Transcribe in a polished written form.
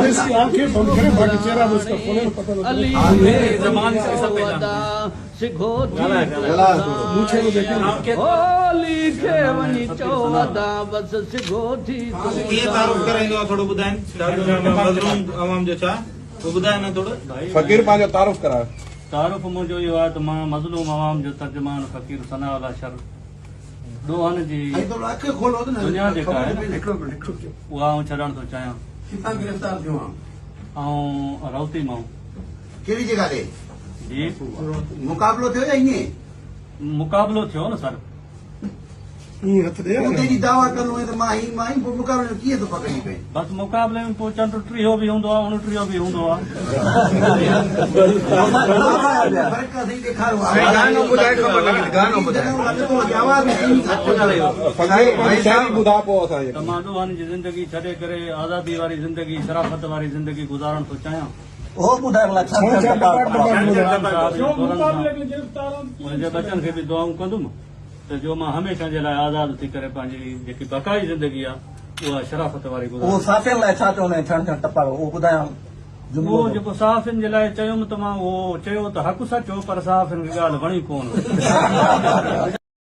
इसकी आंखें बंद करें, बाकी चेहरा भी उसका खोले तो पता लगे। मूछे में देखें। कीअं तारुफ़ कराईंदो आहे थोरो ॿुधाइनि। मज़लूम अवाम जो छा उहो ॿुधाए न थोरो। फ़क़ीर पंहिंजो तारुफ़ करायो। तारुफ़ मुंहिंजो इहो आहे त मां मज़लूम अवाम जो तर्जुमान फ़क़ीर सनाउल्ला शर ॾोहनि जी दुनिया जेका आहे उहा आउं छॾणु थो चाहियां। किथां गिरफ़्तार थियो आहियां? ऐं रौती मां। कहिड़ी जॻह ते? जी। मुक़ाबिलो थियो या ईअं? मुक़ाबिलो थियो न सर। ईअं हथ ॾे। तूं तेॾी दावा कंदो आहीं त मां ही मां ही, पोइ मुक़ाबिले में कीअं थो पकड़ी पए? बसि मुक़ाबिले में पोइ चंड टीहो बि हूंदो आहे, उणटीहो बि हूंदो आहे। फ़र्क़ु असांखे ॾेखारो। गानो ॿुधाए ख़बर लॻे, गानो ॿुधाए। फ़क़ीर पंहिंजी शाइरी ॿुधा पोइ असांखे। त मां ॾोहनि जी ज़िंदगी छॾे करे आज़ादी वारी ज़िंदगी, शराफ़त वारी ज़िंदगी गुज़ारणु थो चाहियां। मुंहिंजे बच्चनि खे बि दुआऊं कंदुमि त जो मां हमेशह जे लाइ आज़ाद थी करे पंहिंजी जेकी बक़ाई ज़िंदगी आहे उहा शराफ़त वारी उहो गुज़ारां। साफ़ियुनि लाइ छा चवंदा आहिनि? छण छण टपारो उहो ॿुधायां जुमिलो। उहो जेको सहाफ़ियुनि जे लाइ चयुमि त मां उहो चयो त हक़ सच हो, पर सहाफ़ियुनि खे ॻाल्हि वणी कोन।